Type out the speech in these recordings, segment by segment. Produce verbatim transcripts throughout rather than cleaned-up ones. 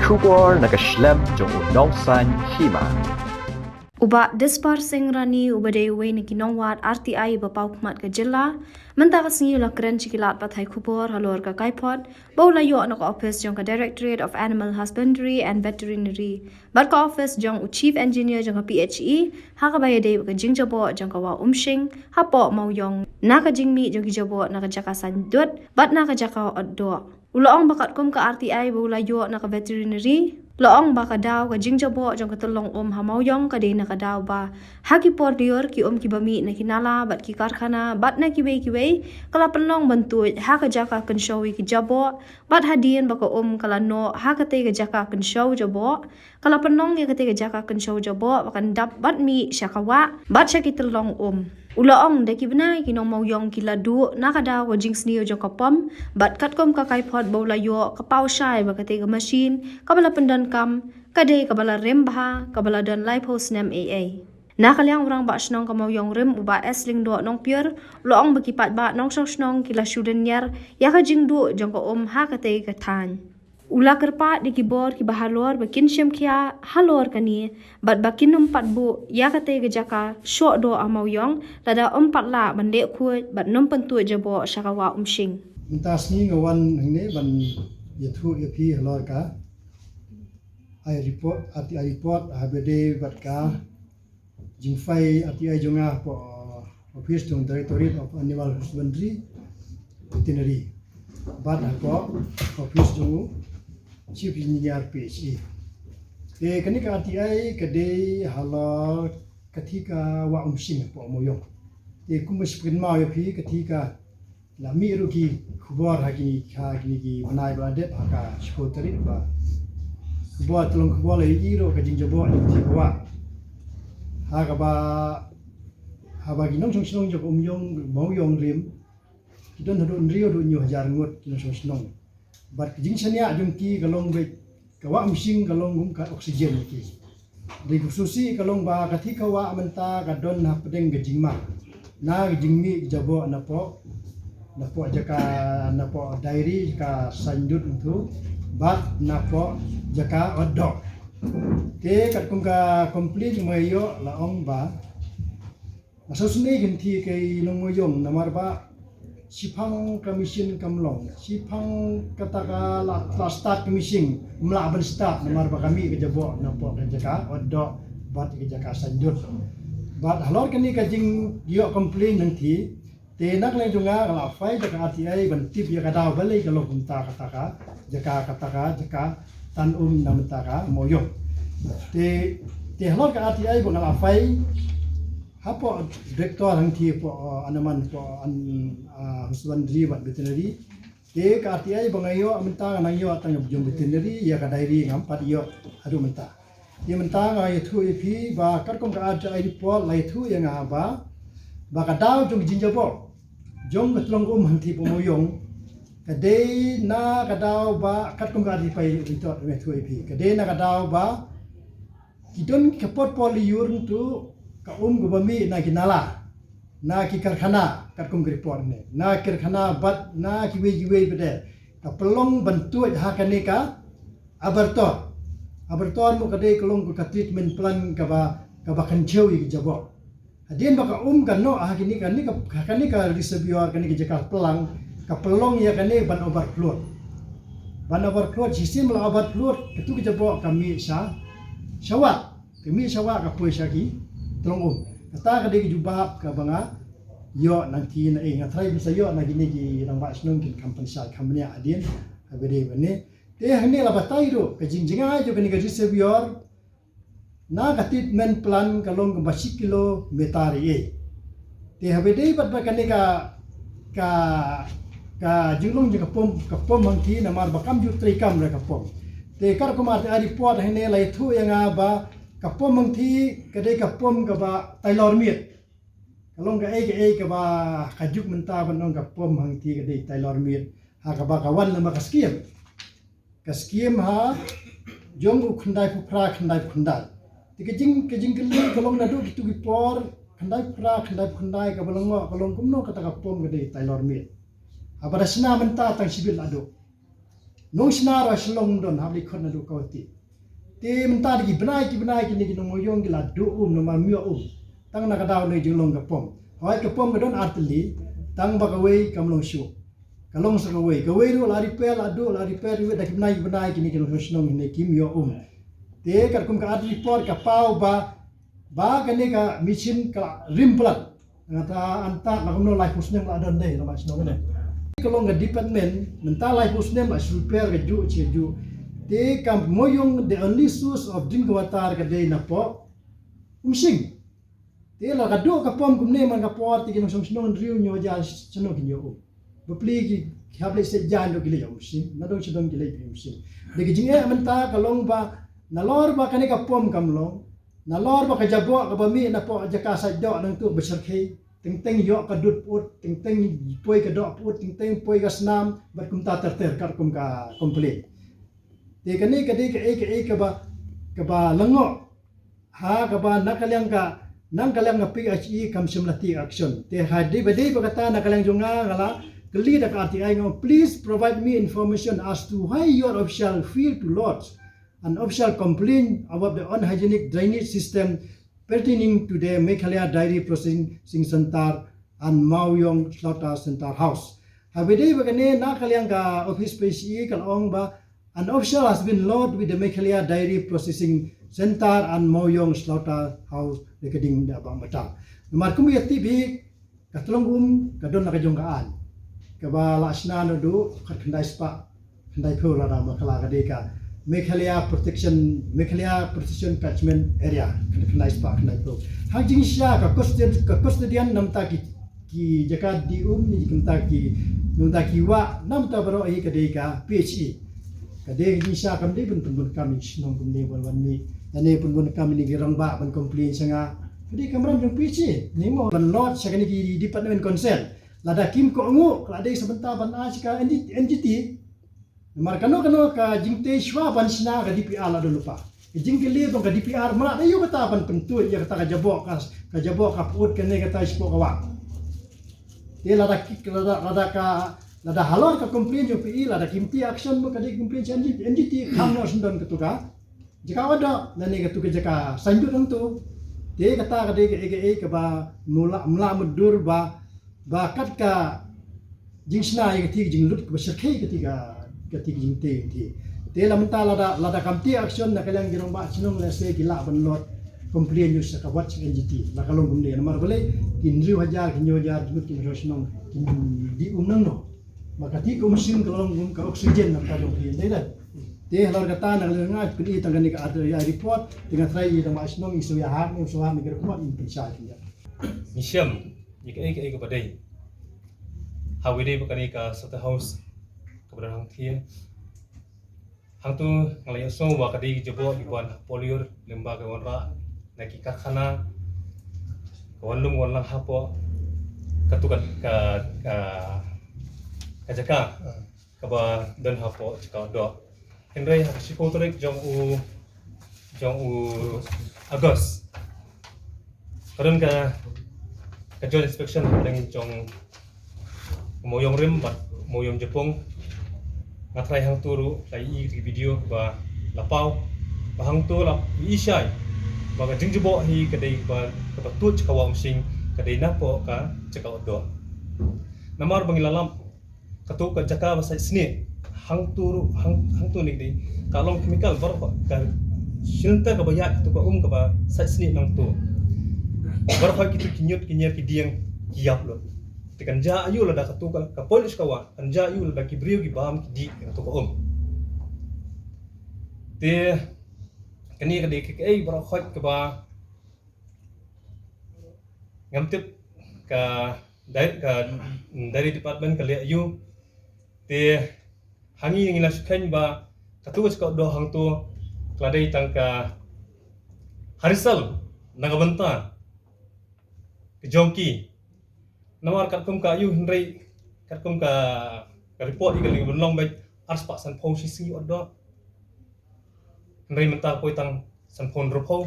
Khubor na ka shlem jong u nongsan hima. U Bah Dispar Singh Rani uba dei uwei na ki nongwad R T I ba paw khmat ka jylla, mynta ka sngi u la kren sha ki lad pathai khubor halor ka kaiphod ba u la ïoh na ka office jong ka Directorate of Animal Husbandry and Veterinary bad ka office jong u Chief Engineer jong ka P H E, ha kaba ïadei bad ka jingjaboh jong ka Wah Umshing hapoh Mawïong, na ka jingmih jong ki jaboh na ka jaka Saiñdut bad na ka jaka Otdoh. U la ong ba katkum ka R T I ba u la ïoh na ka Veterinary, la ong ba ka daw ka jingjaboh jong ka tyllong um ha Mawïong ka dei na ka daw ba ha ki por lyiur ki um kiba mih na ki nala bad ki karkhana bad na kiwei kiwei ka la pynlong ban tuid ha ka jaka kynshew ïa ki jaboh, bad hadien ba ka um ka la noh ha katei ka jaka kynshew jaboh, ka la pynlong ïa katei ka jaka kynshew jaboh ba kan dap bad mih sha ka wah bad sha ki tyllong um. U la ong da ki bnai ki nong Mawïong ki la duh na ka daw ka jingsniew jong ka pom, bad katkum ka kaiphod ba u la ïoh ka paw shai ba katei ka machine kaba la pyndonkam ka dei kaba la rim bha, kaba la don laiphew snem ei ei. Na ka liang u Rangbah Shnong ka Mawïong Rim u Bah S Lyngdoh Nongpyiur u la ong ba ki paidbah nongshong shnong ki la shu dynñiar ïa ka jingduh jong ka um ha katei ka thaiñ. U la kyrpad ïa ki bor kiba halor ba kin shim khia halor kane bad ba kin ym pat buh ïa katei ka jaka shoh doh ha Mawïong lada ym pat lah ban leh khuid bad ym pyntuid jaboh sha ka Wah Umshing. Mynta sngi nga wan hangne ban ïathuh ïa phi halor ka ai report, R T I report, ha ba dei bad ka jingfile R T I jong nga hapoh office jong Directorate of Animal Husbandry Veterinary bad hapoh office jong u Chief Engineer P H E. Te kane ka R T I ka dei halor ka thika Wah Umshing hapoh Mawïong. Te kumba shu pynmaw ïa phi ka thika la mih ruh ki khubor ha kine, ha kine ki bnai ba la dep ha ka shiphew tarik ba khubor, tyllong khubor la ïohi ruh ka jingjaboh jong ka thika wah. Ha kaba, haba ki nongshong shnong jong ka Umïong, Mawïong Rim ki don haduh hynriew haduh hynñiew hajar ngut ki nongshong shnong. Bad ka jingshaniah jong ki ka long ba ka Wah Umshing ka long kum ka oxygen ïa ki. Dei khususi ka long ba ka thika wah mynta ka don hapdeng ka jingma na ka jingmih jaboh napoh, napoh jaka, napoh Diari, jaka Saiñdut ntu bad napoh jaka Otdoh. Te katkum ka complaint ma ïoh la ong ba nga sngewsynei kynthei ki nong Mawïong namar ba shiphang ka machine kam long, shiphang kata ka la, la start ka machine, ym lah ban start namar ba ka mih ka jaboh napoh ka jaka Otdoh bad ka jaka Saiñdut. Bad halor kane ka jingïoh complain nangthie, te na ka liang jong nga nga la file da ka R T I ban tip ïa ka daw balei ka long kumta kata ka jaka, kata ka jaka tan um na mynta ka Mawïong. Te, te halor ka R T I ba nga la file hapoh Director hangthie hapoh, uh, Animal, hapoh an, uh, Husbandry bad Veterinary. Te ka R T I ba nga ïoh mynta nga nang ïoh tang jong Veterinary, ïa ka Diari ngam pat ïoh haduh mynta. Te mynta nga ïathuh ïa phi ba katkum ka R T I report la ïathuh ïa nga ba, ba ka daw jong ka jingjaboh jong ka tyllong um hangthie hapoh Mawïong ka dei na ka daw ba katkum ka R T I report la ïathuh ïa phi ka dei na ka daw ba ki don ka por por lyiur ntu ka um kaba mih na ki nala, na ki karkhana, katkum ka report ne, na ki karkhana bad na kiwei kiwei pat de ka pynlong ban tuid ha kane ka abattoir. Abattoir mo ka dei ka long ka treatment plant kaba, kaba kynchew ïa ki jaboh. Hadien ba ka um ka noh ha kane ka, ne ka, ha kane ka reservoir, kane ka jaka plang, ka pynlong ïa kane ban overflow. Ban overflow, shisien ba la overflow katu ka jaboh ka mih sha, sha wah. Ka mih sha wah ka poi sha ki tyllong um. Kata ka dei ka jubab kaba nga ïoh nangthie na, eh, nga tharai ban sa ïoh na kine ki rangbah shnong kin kham pynshai kham bniah hadien. Haba dei bane. Te hangne la batai ruh ka jingjngai jong kane ka reservoir na ka treatment plant ka long kumba shi kilometer ei. Te haba dei bad ba kane ka, ka, ka jinglong jong ka pom, ka pom hangthie namar ba kam ju treikam re ka pom. Te katkum ka report hangne la ïathuh ïa nga ba ka pom hangthie ka dei ka pom kaba tailor miet. Ka long kaei kaei kaba ka juk mynta ban ong ka pom hangthie ka dei tailor miet. Ha kaba ka wan namar ka skim. Ka skim ha jong u khyndai phew phra khyndai phew khyndai. Te ka jing, ka jingkylli ka long naduh kitu ki por khyndai phew phra khyndai phew khyndai kaba la ngoh ka long kumno kata ka pom ka dei tailor miet. Haba da shna mynta tang shibit la duh. Nongshna ruh shlong don hap li khot na du kawti. Te mynta da ki bnai ki bnai kine ki nongmawïong ki la duh um namar ym ïoh um. Tang na ka daw ne jinglong ka pom. Hawai ka pom ka don ar tylli, tang ba kawei kam long shuh. Ka long sa kawei. Kawei ruh la repair, la duh, la repair ruh da ki bnai ki bnai kine ki nongshnong ne kim ïoh um. Te katkum ka art report ka paw ba, ba kane ka machine ka rim palat. Nga ta anta la kumno laiphew snem la don dei la ba shnong ne. Ka long ka department mynta laiphew snem la shu repair ka juh che juh. Te ka Mawïong the only source of drinking water ka dei na poh Umsing. Te la ka duh ka pom kumne man ka por te ki nongshong shnong hynriew hynñiew hajar shnong ki ñiew um. Bapli ki hap leit shet jaiñ ruh ki leit Umsing, na dong sha dong ki leit Umsing. Dei ka jingeh mynta ka long ba nalor ba kane ka pom kam long, nalor ba ka jaboh kaba mih na poh jaka sait doh nangtu ba syrkhei, teng teng ïoh ka dud put, teng teng poi ka doh put, teng teng poi ka snam, bad kumta ter ter katkum ka complain. Te kane ka dei kaei kaei kaba, kaba lyngngoh. Ha kaba na ka liang ka, na ka liang ka P H E kam shym la take action. Te ha dei ba dei ba kata na ka liang jong nga nga la kylli da ka R T I nga ong, please provide me information as to why your official fail to lodge an official complaint about the unhygienic drainage system pertaining to the Meghalaya Dairy Processing Centre and Mawïong Slaughter Centre House. Ha ba dei ba kane na ka liang ka office P H E ka la ong ba an official has been lodged with the Meghalaya Dairy Processing Centre and Mawïong Slaughter House Recording da bang bata. Namar kum ïa tip hi ka tlong um ka don la ka jong ka aiñ. Kaba la shna na du khat khyndai spah khyndai phew la da ma ka la ka dei ka Meghalaya Protection, Meghalaya Protection Catchment Area, khyndai spah khyndai phew. Ha jingshisha ka custodian, ka custodian namta ki, ki jaka die um ne ki namta ki, namta ki wah namta baroh hi ka dei ka P H E. Ka dei ka jingshisha kam dei ban pynbun kam ïa ki shnong kumne ban wan mih. Lane pynbun kam ïa ki rangbah ban complain sha nga. Ka dei ka kamram jong P H E. Ni mo ban lodge sha kane ki department concern. Lada kim kohnguh ka la dei sa bynta ban ai sha ka N G T. Namar kano kano ka jingtei shuwa ban shna ka D P R la don lypa. Ka jingkylli ba ka D P R mlad aïu kata ban pyntuid ïa kata ka jaboh ka, ka jaboh ka put kane kata shapoh ka wah. Te lada ki, lada, lada ka, lada halor ka complain jong P H E lada kim take action ba ka dei complain sha N G T, N G T kham noh shen don katu ka jaka wah doh lane katu ka jaka saiñdur nangtu. Te kata ka dei kaei kaei kaba mla, mla mutdur ba, ba kat ka jingshna ïa kati ka jinglut kaba syrkhei kati ka, kati ka jingtei kati. Te la mynta lada, lada kam take action na ka liang ki rangbah shnong lehse ki lah ban lodge complain ïa sha ka wat sha N G T. La ka long kumne namar balei ki hynriew hajar ki hynñiew hajar jingmut ki nongshong shnong ki die um nangno. Ba kati ka Umsing ka long kum ka oxygen na ka jong ki dei dei. Te halor kata na ka liang nga pyn-i tang kane ka R T I report te nga trai ïa rangbah shnong i shu ïa hap ne shu hap ne ka report in pynshai pynjah. Ngi shem ïa kaei kaei kaba dei. Ha wei dei ba kane ka slaughter house kaba don hangthie. Hangtu nga la ïohsngew ba ka dei ki jaboh ki wan ha Polior lyngba ka wanrah na ki karkhana ka wan lum wan lang hapoh katu ka, ka, ka, ka jaka kaba don hapoh jaka doh. Hynrei ha ka shiphew tarik jong u, jong u August ka don ka, ka joint inspection hapdeng jong Mawïong Rim bad Mawïong Japung. Nga trai hangtu ruh la ïohi ki video ba la paw ba hangtu la ïohi shai ba ka jingjaboh hi ka dei ba kaba tuid ka wah Umsing ka dei napoh ka jaka doh. Namar ba ngi la lap katu ka jaka ba sait snieh hangtu ruh, hang, hangtu ne dei ka long chemical baroh ka shilynter kaba ïaid katu ka um kaba sait snieh nangtu. Baroh kitu ki ñiut ki ñier ki dieng ki ïap lut. Te kan jia aïu lada katu ka, ka poi lut sha ka wah, kan jia aïu lada ki briew ki bam ki dih katu ka um. Te kane ka dei kaei baroh kaba ngam tip ka dai-, ka dairy department ka leh aïu. Te ha ngi ngi la shu kheiñ ba katu ka jaka doh hangtu ka la dei tang ka ha result na ka bynta ka jong ki. Namar katkum ka aïu hynrei katkum ka, ka report i ka la ïoh ban long beit arspah sanphew shi sngi ïoh doh. Hynrei mynta poi tang sanphew hynriewphew.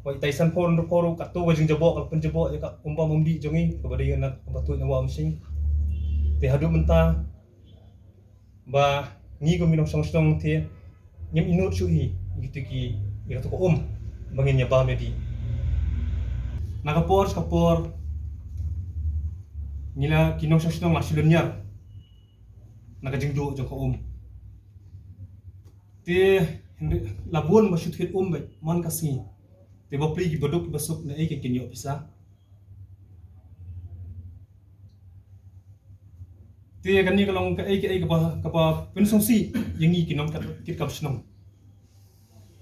Wei tai sanphew hynriewphew ruh katu ka jingjaboh ka la pynjaboh ïa ka um bam um dih jong ngi kaba dei na kaba tuid na wah Umsing. Te haduh mynta ba ngi kum ki nongshong shnong te ngim ïehnoh shuh hi ïa kito ki, ïa kato ka um ba ngin ïa bam ïa dih. Na ka por sha ka por ngi la, ki nongshong shnong la shu lynñiar na ka jingduh jong ka um. Te hynrei la bun ba shu thied um beit man ka sngi. Te bapli ki baduk ki basuk na ei kin ïoh pisa. Te kane ka long kaei kaei kaba, kaba pynsngewsih ïa ngi ki nongkit, kit kam shnong.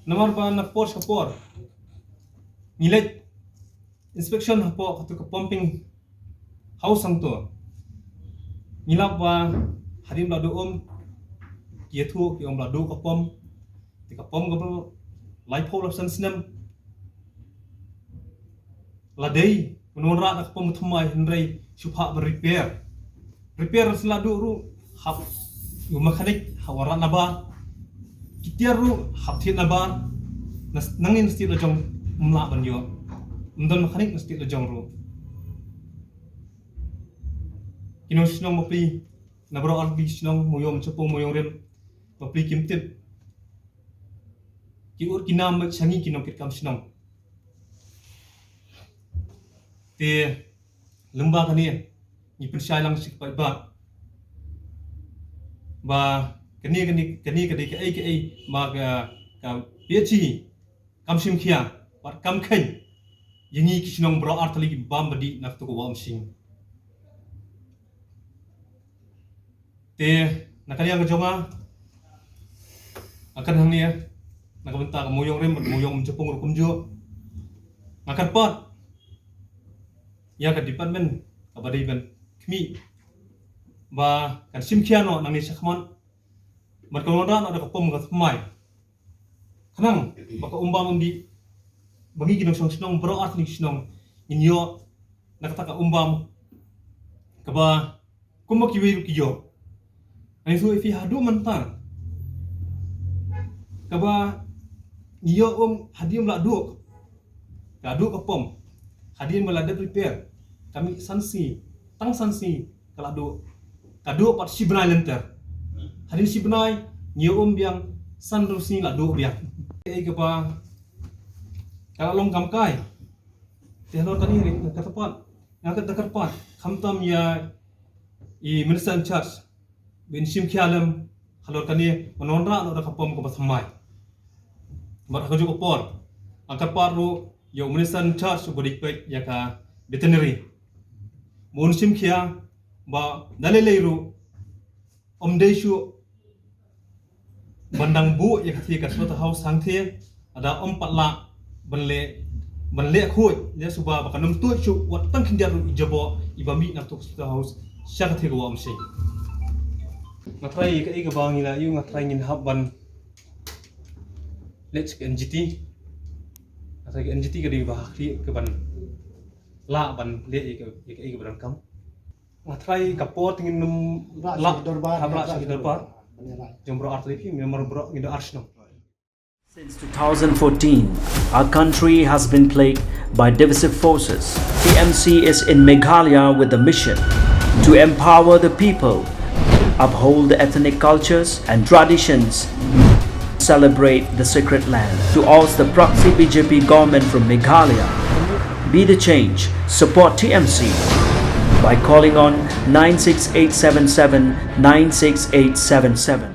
Namar ba na ka por sha ka por ngi leit inspection hapoh kato ka pumping house hangto. Ngi lap ba hadien ba la duh um, ki ïathuh ki ong ba la duh ka pump. Te ka pump kaba laiphew laiphew san snem la dei ban wanrah da ka pump thymmai, hynrei shu phah ban repair. Repair shen la duh ruh, hap u mechanic hap wanrah nabar. Ki tiar ruh hap thied nabar. Nangne na state la jong ym lah ban ïoh. Ym don mechanic na state la jong ruh. Ki nongshong shnong bapli na baroh artylli ki shnong, Mooiong Jopung, Mooiong Rim, bapli kim tip. Ki ur ki nam beit sha ngi ki nongkit kam shnong. Te lyngba kane ngi pynshai lang sha ki paidbah ba kane, kane, kane ka dei kaei kaei ba ka, ka PHE kam shim khia bad kam kheiñ ïa ngi ki shnong baroh artylli ki bam ba dih na kato ka Wah Umshing. Te na ka liang ka jong nga, nga kren hangne na ka bynta ka Mooiong Rim bad Mooiong Jopung ruh kumjuh. Nga kyrpad ïa ka department kaba dei ban khmih ba kan shim khia noh nangne shakhmat bad kan wanrah noh da ka pump ka thymmai. Khnang ba ka um bam um dih, ba ngi ki nongshong shnong baroh artylli ki shnong ngin ïoh na kata ka um bam kaba kumba kiwei ruh ki ïoh. Ngan ïathuh ïa phi, haduh mynta kaba ngi ïoh um hadien ba la duh, ka duh ka pump, hadien ba la dep repair ka mih san sngi, tang san sngi ka la duh. Ka duh pat shi bnai lynter. Hadien shi bnai ngi ïoh um biang, san hynriew sngi la duh biang. Kaei kaba ka la long kam kai. Te halor kane ruh nga kyrpad, nga kyrpad khamtam ïa i Minister in charge ban shim khia lem halor kane, ban wanrah noh da ka pump kaba thymmai. Bad ha kajuh ka por nga kyrpad ruh ïa u Minister in charge uba dei peit ïa ka veterinary ba un shim khia ba da lei lei ruh ym dei shuh ban dang buh ïa katei ka slaughterhouse hangtei, lada ym pat lah ban leh, ban leh khuid, leh suba ba kan ym tuid shuh wat tang khyndiat ruh i jaboh iba mih na kato ka slaughterhouse sha katei ka Wah Umshing. Nga tharai kaei kaba ngi la ïoh, nga tharai ngin hap ban leit sha ka NGT. Nga tharai ka NGT ka dei kaba ha khlieh kaban lah ban leh ïa ka, ïa kaei kaba donkam. Nga tharai ka por te ngin nym lah sha ki dorbar, lah sha ki dorbar jong baroh artylli ki, namar baroh ngin da ar shnong. Since two thousand fourteen, our country has been plagued by divisive forces. T M C is in Meghalaya with the mission to empower the people, uphold the ethnic cultures and traditions, celebrate the sacred land. To oust the proxy B J P government from Meghalaya, be the change, support T M C by calling on nine six eight seven seven nine six eight seven seven.